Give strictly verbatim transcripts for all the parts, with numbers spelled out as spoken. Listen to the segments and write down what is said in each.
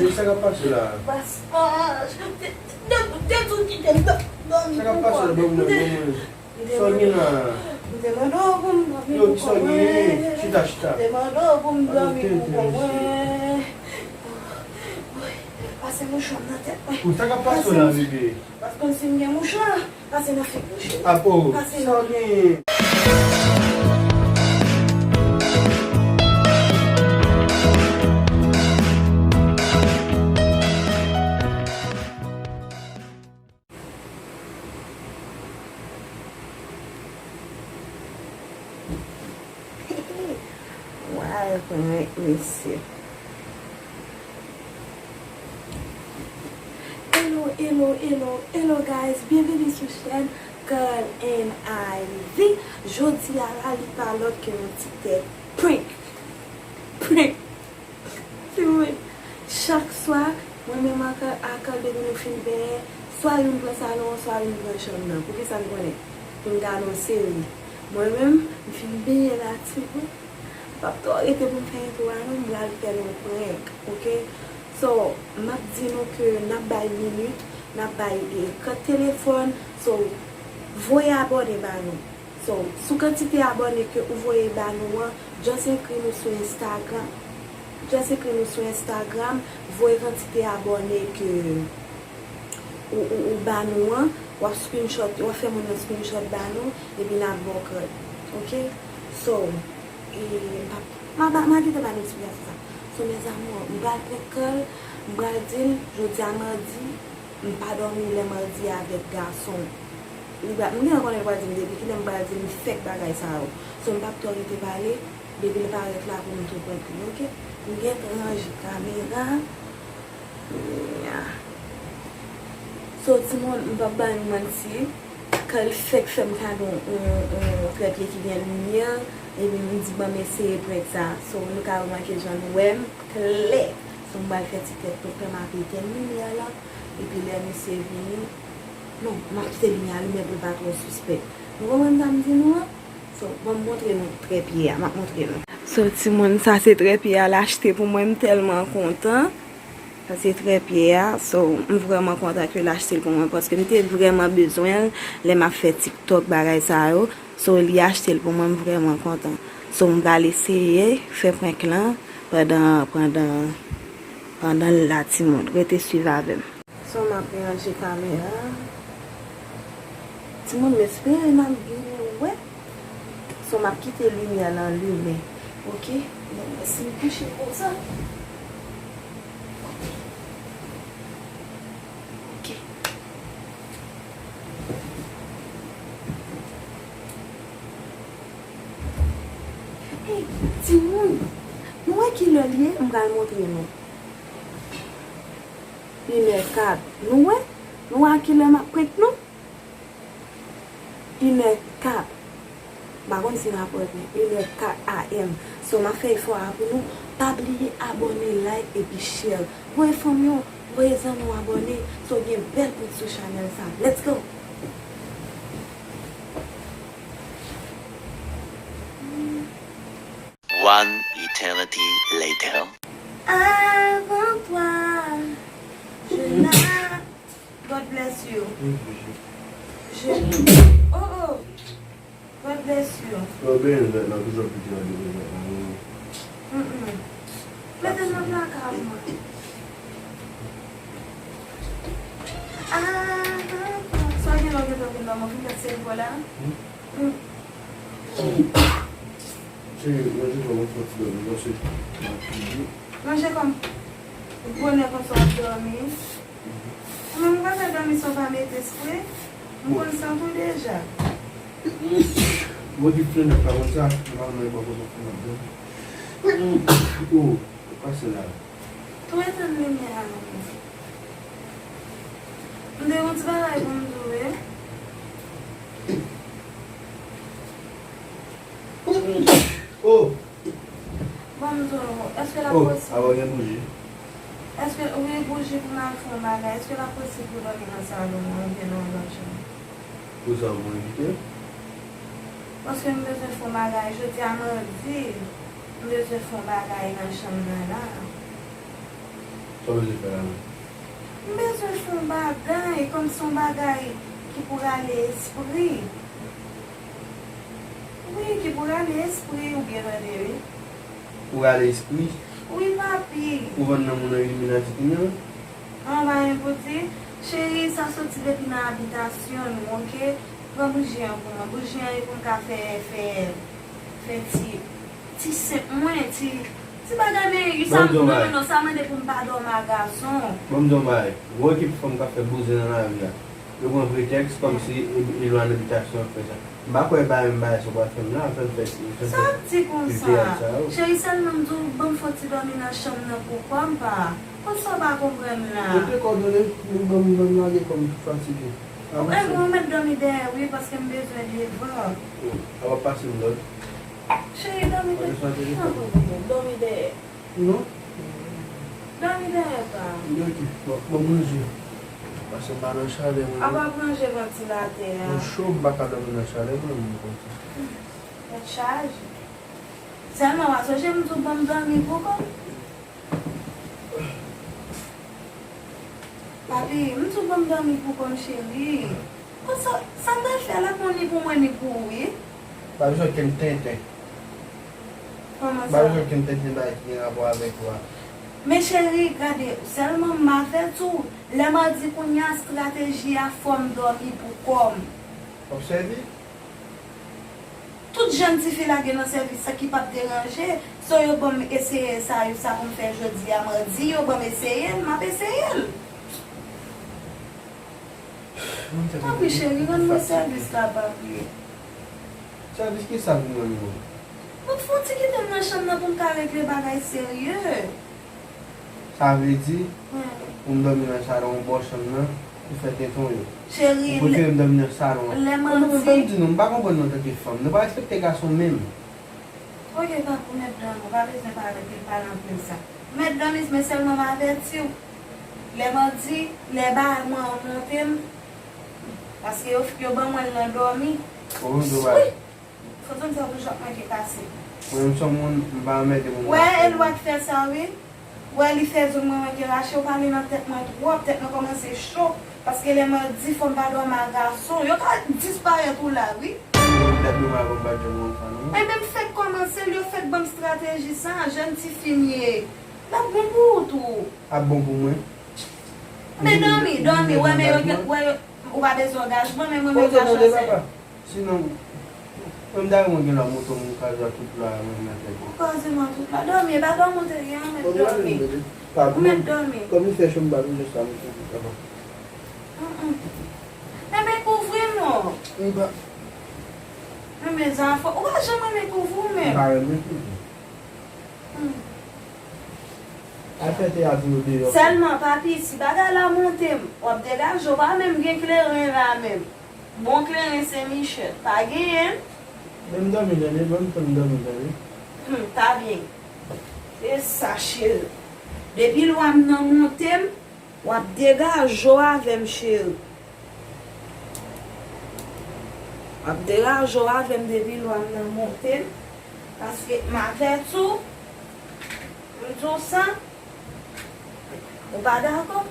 Sa k ap pase la? Pas, pas. Te, te, te, te tou kite m dòmi. Sa k ap pase la? Ban m wè, ban m wè. Sa w gen la? M te mande w pou m dòmi pou kò mwen. Chita, chita. M te mande w pou m dòmi pou kò mwen. Pase mouchwa m nan tèt mwen. Sa k ap pase w la, bebe? Pas kòmsi m gen mouchwa. Pase nan figi m, cheri. Apo, pase sa w genyen? Why prank mesye? Hello, hello, hello, hello guys, byenveni sou chèn Girl and Ivy. Jodi a la, li pa lòt ke yon ti tèt prank. Prank. Timoun, chak swa, mwen menm ak, ak Carl, depi nou fin benyen, swa youn pran salon an, swa youn pran chanm nan. Poukisa n konnen? Pou n gade yon seri. Mwen menm, m fin benyen la, timoun. M p ap twò rete pou m fè entwo a non, m pral fè nou prank, oke? So, m ap di nou ke n ap bay minit, n ap bay, e, kat telefòn, so, voye abòne ba nou. So, sou kantite abòne ke ou voye ba nou an, just ekri nou sou Instagram. Just ekri nou sou Instagram, voye kantite abòne ke ou, ou, ou ba nou an, w ap screenshot, w ap fè moun nan screenshot ba nou, epi n ap ba w kòd. Oke? So, e, m pa, ma, ma, ma kite ba nou eksplikasyon sa. So, mes amours, m pral prank Carl, m pral di l, jodi a madi, m pa dòmi lè madi avèk gason. Li pa, m gentan konnen li pral di m depi kilè m pral di l m fèk bagay sa yo. So, m p ap twò rete pale, depi l parèt la pou m tou prank li, oke? M gentan ranje kamera. Yeah. So, timoun, m p ap ba nou manti. Carl fèk fè m kado yon, yon, yon trèpye ki gen limyè, epi m di, "Ban m eseye prank sa." So, nou ka remake jan nou wè m klè. So, m pral fè ti tèt prank la, m ap etèn limyè la, epi lè misye vini, non, m ap kite limyè a limen pou l pa twò sispèk. Nou konprann sa m di nou an? So, ban m montre nou trèpye a, m ap montre nou. So, timoun, sa se trèpye a l achte pou mwen, m tèlman kontan. Sa se trèpye a, so, m vrèman kontan ke l achte l pou mwen, paske m te vrèman bezwen l lè m ap fè TikTok, bagay sa yo. So, li achte l pou mwen, m vrèman kontan. So, m pral eseye fè prank lan pandan, pandan, pandan l la, timoun. Rete swiv avè m. So, m ap ranje kamera. Timoun, m espere n ap byen wè. So, m ap kite limyè lan limen. Oke? Men si m kouche konsa. Oke. Hey, timoun! Nou wè kilè l ye? M pral montre nou. Inè kat. Nou wè? Nou wè a kilè m ap prank nou? Inè kat. M pa konn si n ap wè byen. Inè kat A M. So, m ap fè efò a pou nou. Pa bliye abòne, like, epi share. Voye fanmi w, voye zanmi w abòne. So, gen bèl prank sou chanèl sa. Let's go! One eternity later. Avant toi, je n'a God bless you. Je, oh, oh. God bless you. Yo, ben, zèt la toujou ap piti nan depo zèt la, non. Mm-mm. Mete nan plaka mwen. Ah, sa gen lò gentan vin nan mwen, vin met sèl bò la. Hmm? Hmm. Cheri, mwen te fè yon fòt dòmi, paske m ap fini. Manje kòm bonè konsa w ap dòmi. Mwen, m pa ka dòmi san w pa mete spre. M konn sant ou deja. Bon, di frenn pa konn sa, nòmalman, e bò kote frenn ap dòmi. Oh, pase la. Tou etenn limyè a non. M te gon ti bagay pou m di w, wi. Oh! Ban m di w, èske l ap posib? Oh, ava gen bouji. Èske, wi, bouji pou m al fè yon bagay. Èske l ap posib pou dòmi nan salon an oubyen nan yon lòt chanm? Pou sa, pou evite? Paske m bezwen fè yon bagay. Jodi a madi, m bezwen fè yon bagay nan chanm nan la. Sa w bezwen fè la menm? M bezwen fè yon bagay, kòm se yon bagay ki pou rale espri. Wi, ki pou rale espri, ou byen tande, wi. Pou rale espri? Wi, papi. Ou vann nan moun nan Illuminati kounye a? An, pa gen pou di. Cheri, sa soti depi nan abitasyon nou, oke? Pran bouji an pou mwen. Bouji an e pou m ka fè, fè, fè ti, ti senp mwen, ti, ti bagay, men sa, non, non, non, sa mande pou m pa dòmi ak gason. Ban m di yon bagay. Gwo ekip fanm k ap fè bouzen nan lari a. Yo pran pretèks kòmsi e, e lwa nan abitasyon ap fè sa. M pa kwè bagay m bagay sa w pral fè m la, fè m fè, fè m fè. Sa w ap di konsa? Cheri, sèlman m di w ban m fè yon ti dòmi nan chanm nan pou kò m, pa. Konsa w pa konprann la. Mete kòdone, men ban m, ban m lage kò m, m fatige. Ou mèt dòmi dèyè wi, paske m bezwen devan. A w ap pase m lòd. Cheri, dòmi dèyè. Dòmi dèyè. Non. Dòmi dèyè pa. Ok, bon, bon, manje. Paske m pa nan chalè mwen. A pa branche vantilatè a. Mwen cho, m pa ka dòmi nan chalè mwen, mwen konsa. Tèt chaje. Sèlman, w a sonje m di w ban m dòmi pou kò m? Papi, m di w ban m dòmi pou kò m, cheri. Bon, sa, sa m pral fè la, bon, ni pou mwen, ni pou ou, wi. Pa bezwen okenn tenten. Kòman sa? Pa bezwen okenn tenten bagay ki gen rapò avèk ou a. Men cheri, gade, sèlman m avèti w, lè m a di kounye a, estrateji a, fò m dòmi pou kò m. W ap sèvi? Tout jèn tifi lage nan sèvis sa ki p ap deranje, so yo ban m eseye sa, yo, sa pou m fè jodi a, mandi, yo ban m eseye l, m ap eseye l. Tanpri cheri, rann mwen sèvis la, papi. Sèvis kisa pou m rann ou? Ou fouti kite m nan chanm nan pou m ka regle bagay serye. Sa vle di, pou m dòmi nan salon an bò chanm nan, pou fè tenten w yo. Cheri, ou prefere m dòmi nan salon an? Lè m anvi. Ban m di nou, m pa konprann nou antanke fanm. Nou pa respekte gason menm. Ok, tanpri, mèt dòmi, ou pa bezwen pale anpil, pale anpil sa. Mèt dòmi, men sèlman m avèti w. Lè m anvi, lè bagay mwen an monte m, paske yo, yo ban mwen l nan dòmi. Ou vin di w bagay. Fò zòn sa toujou ap manke kase. Mwen menm se yon moun, m pa anmède moun. Wè, e lwa k fè sa, wi. Wè, li fè zòn mwen manke rache, ou pale nan tèt mwen twòp, tèt mwen kòmanse cho, paske lè m di fò m pa dòmi ak gason, yo ka disparèt ou la, wi. Mwen menm tèt nou mal, m pa janm konn sa, non. Ebyen, m fèk kòmanse l, yo fèk ban m estrateji sa, jèn tifi m ye. L ap bon pou ou tou. Ap bon pou mwen. Men dòmi, dòmi, wè, men yo, wè, yo, ou pa bezwen angajman, men mwen menm sa chwazi. Sinon, mwen m ta renmen gen lwa moto m kraze tout lwa mwen nan tèt mwen. Ou kraze m an tout lwa. Dòmi, e pa dòmi w te gen an, mèt dòmi. Ou mèt dòmi. Kòm li fè cho m pa bezwen sa, mwen konn kaba. Enben kouvri m non. M pa. Enben zafè, ou pa janm renmen kouvri w menm. M pa renmen kouvri. Al fè teyat ou yo deyò. Sèlman, papi, si bagay la monte m, w ap degaje, w pa menm gen kleren la menm. Bon kleren Sen Michèl, pa genyen. Men m dòmi tande, ban m tan m dòmi tande. Hum, ta byen. E sa, cheri. Depi lwa m nan monte m, w ap degaje w avè m, cheri. W ap degaje w avè m depi lwa m nan monte m. Paske m avèti w, m di w sa, ou pa dakò?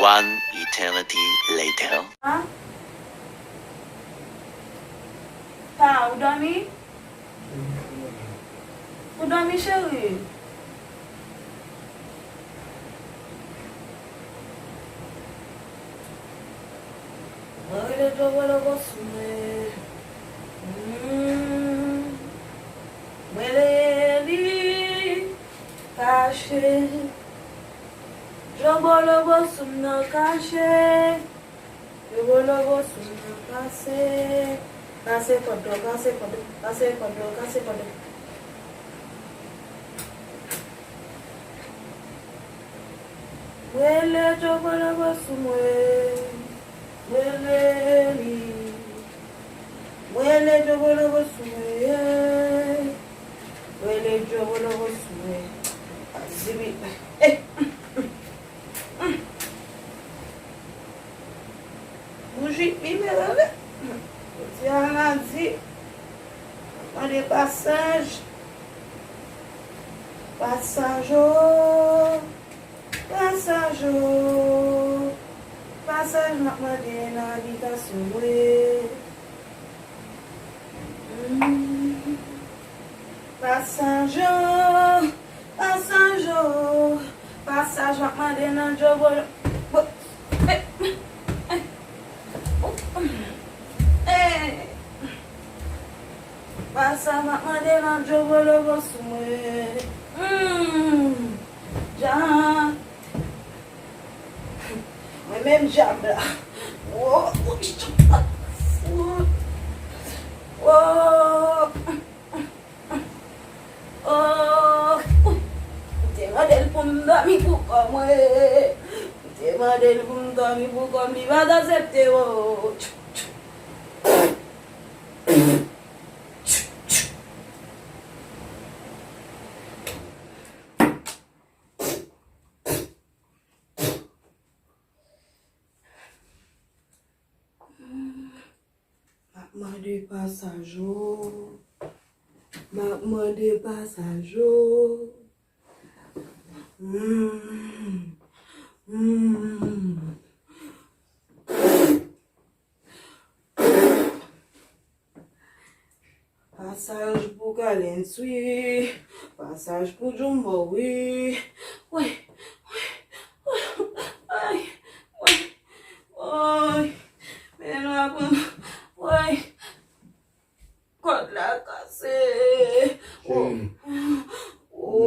One eternity later. Ha? Pa, ou dòmi? Ou dòmi, cheri? Mwen rele Djòbòlòbò sou mwen. Hmm. Mwen rele li kache. Djòbòlòbò sou m nan kache. Djòbòlòbò sou m nan kase. Kase kòdò, kase kòdò, kase kòdò, kase kòdò. Mwen rele Djòbòlòbò sou mwen. Mwen rele li. Mwen rele Djòbòlòbò sou mwen. Mwen rele Djòbòlòbò sou mwen. Zibi. Eh. Bouji, li mele, wi. Jodi a, madi. Mande pasaj. Pasaj o. Pasaj o. Pasaj, m ap mande nan abitasyon mwen. Mm. Pasaj o. Pasaj o. Pasaj, m ap mande nan djobolo. Bo- eh, eh, eh. Pasaj, m ap mande nan djobolo sou mwen. Mm. Dja. Mwen menm dyab la. Wo, wo, wo. Oh, m te mande l pou m dòmi pou kò mwen. M te mande l pou m dòmi pou kò m, li pa t aksepte, oh. M ap mande pasaj o. M ap mande pasaj o. Mm. Mm. Pasaj pou Kalens, wi. Pasaj pou Jumbo, wi. Woy, woy, woy, woy, woy. Men nou aprann, woy. Kòd la kase. Cheri, m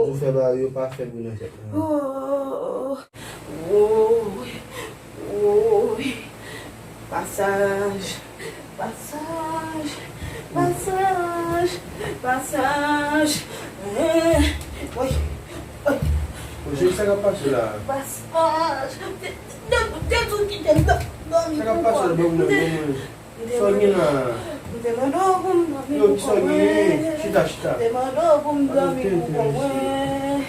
di w fè bagay yo pa fè bri nan tèt mwen. Oh, oh, oh, oh. Pasaj, pasaj, pasaj, pasaj. Eh, woy, woy. Cheri, sa k ap pase la? Pasaj. Te, te, te, te tou kite m dò-, dòmi pou kò m. Sa k ap pase la? Ban mwen, ban mwen. Sa w gen la? M te mande w pou m dòmi pou kò mwen. Yo, sa w gen? Chita, chita. M te mande w pou m dòmi pou kò mwen.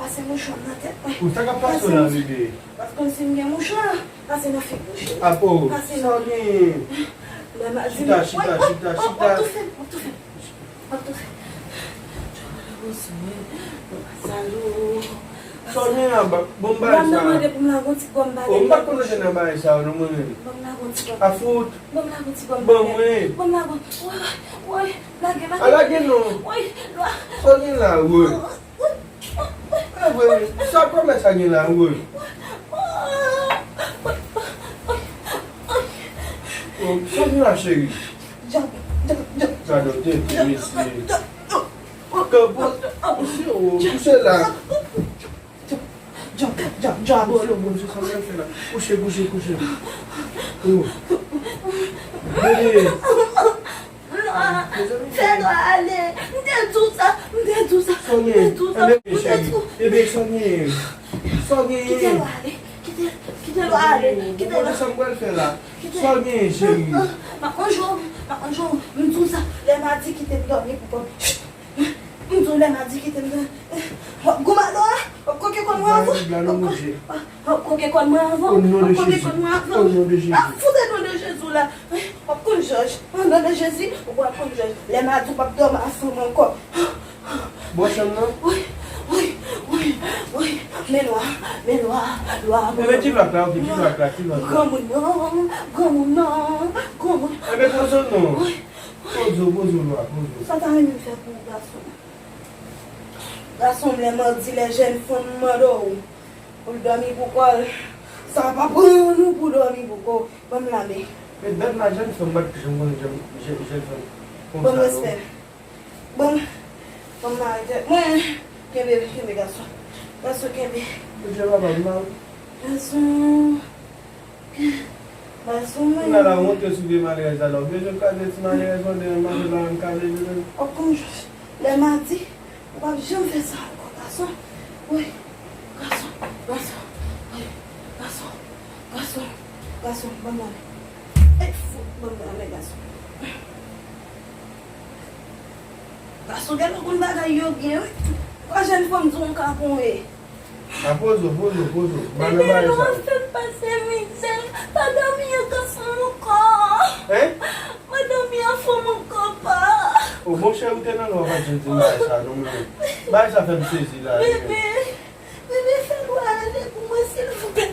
Pase mouchwa m nan tèt mwen. Sa k ap pase w la, bebe? Pase m, pase m si m gen mouchwa. Pase nan figi w, cheri. Apo, sa w gen? Chita, chita, chita, chita. W ap toufe m, w ap toufe m. Sa w gen an? Ba, bon, m ba sa. Mwen mande pou m lage yon ti gòm ba. Oh, m pa konn antre nan bagay sa yo non, mwen. Ban m lage yon ti gòm. A fout. Ban m lage yon ti gòm. Ban mwen. Ban m lage. Woy, woy, lage, lage. A lage non. Woy, lwa. Sa w gen la, woy? A vre, sa kòman sa gen la, woy? Oh, sa w gen la, cheri? Djab, djab, djab. Gade w tete, mesye. Kanpe, kouche, oh, kouche la. Djab, djab, djab, djab. Bondye, Bondye, sa w pral fè la? Kouche, kouche, kouche. Oh. Bebe. Lwa, fè Lwa ale. M te di w sa, m te di w sa, m te di w sa, m te di w. Bebe, sa w gen? Sa w gen? Kite Lwa ale, kite, kite Lwa ale, kite Lwa. Sa m pral fè la? Sa w gen, cheri? M ap manje w, m ap manje w. M di w sa, lè m a di kite m dòmi pou kò m. M di w lè m a di kite m dòmi. W ap goumen a Lwa, w ap koke kòn mwen avan. W ap koke kòn mwen avan. W ap koke kòn mwen avan. A, fout non de Jezi w la. W ap konn jòj. O non de Jezi, w ap konn jòj. Lè m a di w p ap dòmi ansanm ankò. Bon, chanm nan? Wi, wi, wi, wi. Men Lwa, men Lwa, Lwa. Enben, ki lwa k la, oke, ki lwa k la, ki lwa k la? Granmoun nan, granmoun nan, granmoun. Enben, poze w non. Wi, wi. Poze w, poze w, Lwa, poze w. Sa w ta renmen m fè pou ou, gason? Gason m, lè m a di lè jèn fanm mande w pou l dòmi pou kò l, sa pa pran nou pou dòmi pou kò w. Ban m la men. Men dat la, jèn fanm, m pa t janm konnen jèn, jèn, jèn fanm konsa, non. Ban m respè. Ban m, ban m mare tèt mwen. Kenbe, kenbe, gason. Gason, kenbe. Bondye papa m la. Gason. Gason, mwen. Ou la la, wonte sou vye malerèz la, la. Ou bezwen kraze ti malerèz, wonte, malerèz la, menm kraze li menm. W ap konn jòj. Lè m a di, ou p ap janm fè sa ankò, gason. Wi. Gason, gason. Wi. Gason, gason, gason, ban m la men. Ey, fout, ban m la men, gason. Gason, genlè w konn bagay yo byen, wi. Kwa jèn fanm di w yon kapon, e. A poze w, poze w, poze w. Ba nan bagay sa yo. Lwa fè m pase mizè. Pa dòmi ansanm ankò. Hein? Pa dòmi ansanm ankò. Monchè, ou te nan lwa, pa t janm di m bagay sa non, mwen menm. Bagay sa fè m sezi la, wi, menm. Bebe, bebe, fè lwa ale pou mwen, silvouplè.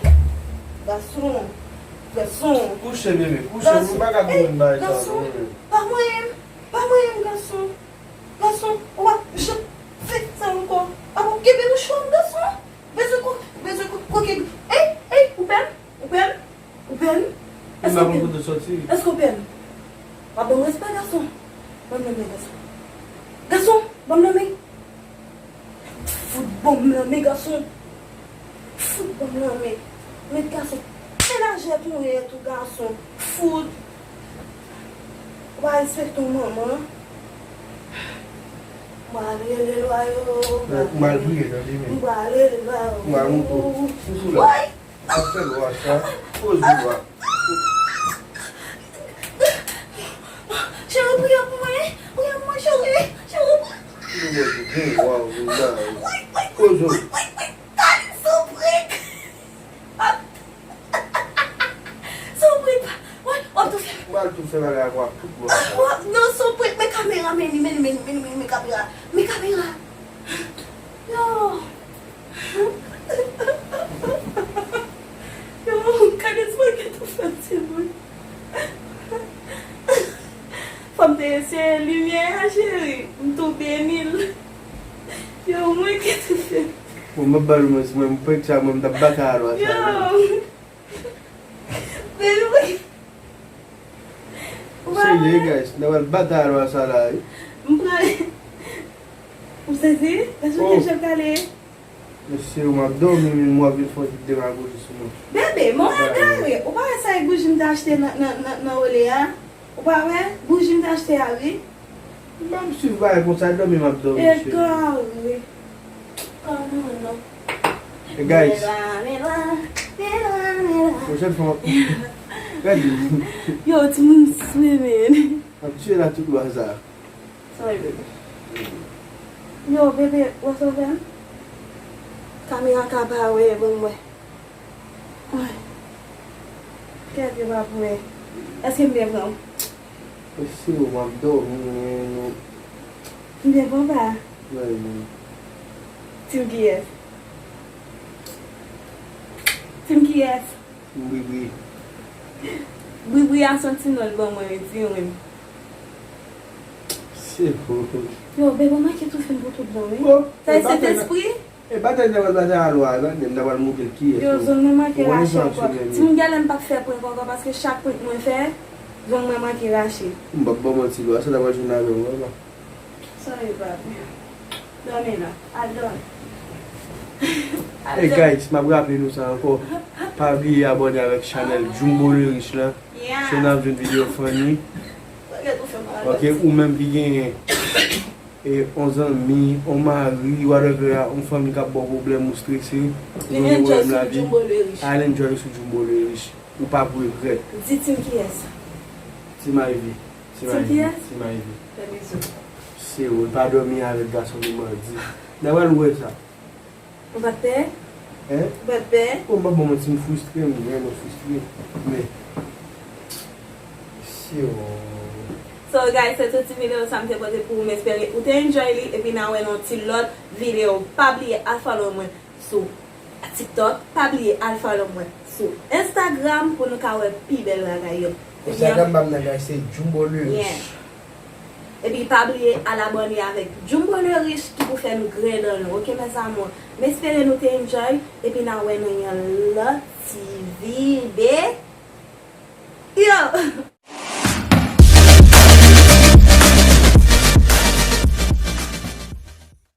Gason, gason. Kouche, bebe, kouche, gason. Mwen pa ka konprann bagay sa non, mwen menm. Pa mwen menm, pa mwen menm, gason. Gason, ou pa janm fè sa ankò. Apa w kenbe bouch ou, gason? Bezwen ko-, bezwen ko-, koke. Ey, ey, ou pè m? Ou pè m? Ou pè m? Èske ou pè m? Èske ou pè m? W ap ban m respè, gason. Ban m lanmen, gason. Gason, ban m lanmen. Fout ban m lanmen, gason. Fout ban m lanmen. Met gason. Menajè pou w ye tou, gason. Fout. Ou pa respekte yon manman. M pral rele lwa yo. M pral rele, tande, men. M pral rele lwa yo. M pral montre w. Sou la. Woy! Ap fè lwa sa. Poze lwa. Cheri, priye pou mwen. Priye pou mwen, cheri. Cheri, priye. Priye pou mwen, waw, Linda. Woy, woy, woy, woy, woy, woy. Kalin sou prik. Sou prik. Woy, w ap toufe m. M pral toufe bagay ak w ak tout lwa sa. Non, sou prik. Men kamera, men li, men li, men li, men li, men li, men kamera. Men kamera. Yo. Yo, gade sa w gen tou fè m, timoun. Fò m te eseye limyè a, cheri. M tou beni l. Yo, mwen gen tou fè m. Bon, m ap ba nou manti, mwen, m prank sa, mwen, m t ap batay a lwa sa. Yo. Bebe, mwen. Ou pa wè? Serye, guys, n ap al batay a lwa sa la, wi. M pran. Ou sezi? Gason, oh, kèl jan l kale. Mesye, ou m ap dòmi, men m wè w vin fè yon ti demagoji sou mwen. Bebe, men w egare. Ou pa wè sa e bouji m te achte nan, nan, nan, nan Olé a? Ou pa wè? Bouji m te achte a, wi. M pa p swiv bagay konsa, dòmi m ap dòmi, cheri. Egare. Kòman non? Hey, guys. Mela, mela, mela, mela. Pwochèn fwa. Gade. Yo, timoun swimen. Ap tiye la tout lwa sa. Sorry, bebe. Yo, bebe, wè sa w fè m? Kamera ka pa wè, ban m wè. Ay. Kèt yo pa pou wè. Èske m byen pran w? Mesye, ou m ap dòmi, men. M byen pran w pa? Wi, wi. Tim kiyès? Tim kiyès? Tim Bribri. Bribri a se yon ti non l ban mwen, wi, di wi. Se bon. Yo, bebe, w manke toufe m pou tout bon, wi. Oh, sa e Sentespri? E batay nan batay a lwa la, men m ta pral montre l kiyès. Yo, zong mwen manke rache ankò. Timoun, genlè m p ap fè prank ankò, paske chak prank mwen fè, zong mwen manke rache. M p ap ba w manti, lwa sa ta pral jwenn avè m, wè la. Sorry, papi. Dòmi la. Al dòmi. Al dòmi. Hey, guys, m ap raple nou sa ankò. Pa bliye abòne avèk chanèl Jumbo le Riche la. Yeah. Se nan ap jwenn videyo funny. Ok, ou menm ki genyen e yon zanmi, yon mari, whatever, yon fanmi k ap ba w pwoblèm, ou strese, ou gen pwoblèm lavi, al enjoy sou Jumbo le Riche. Ou p ap regrèt. Di Tim kiyès? Tim Ivy. Tim Ivy. Tim kiyès? Tim Ivy. Fè bizou. Se ou, l pa dòmi avèk gason li mandi. N a pral wè sa. Ou pa t pè? Hein? Ou pa t pè? Oh, m pa bon, mwen ti m fristre, m vrèman fristre. Men. Si, oh. So, guys, se tout ti videyo sa m te pote pou ou. M espere ou te enjoy li, epi n a wè nan ti lòt videyo. Pa bliye al follow mwen sou TikTok. Pa bliye al follow mwen sou Instagram pou nou ka wè pi bèl bagay yo. Instagram pa m nan, guys, se Jumbo le Riche. Yeah. Epi pa bliye al abòne avèk Jumbo le Riche ki pou fè nou grenn an nou, ok, mes amours? M espere nou te enjoy, epi n a wè nan yon lòt ti vide. Yo!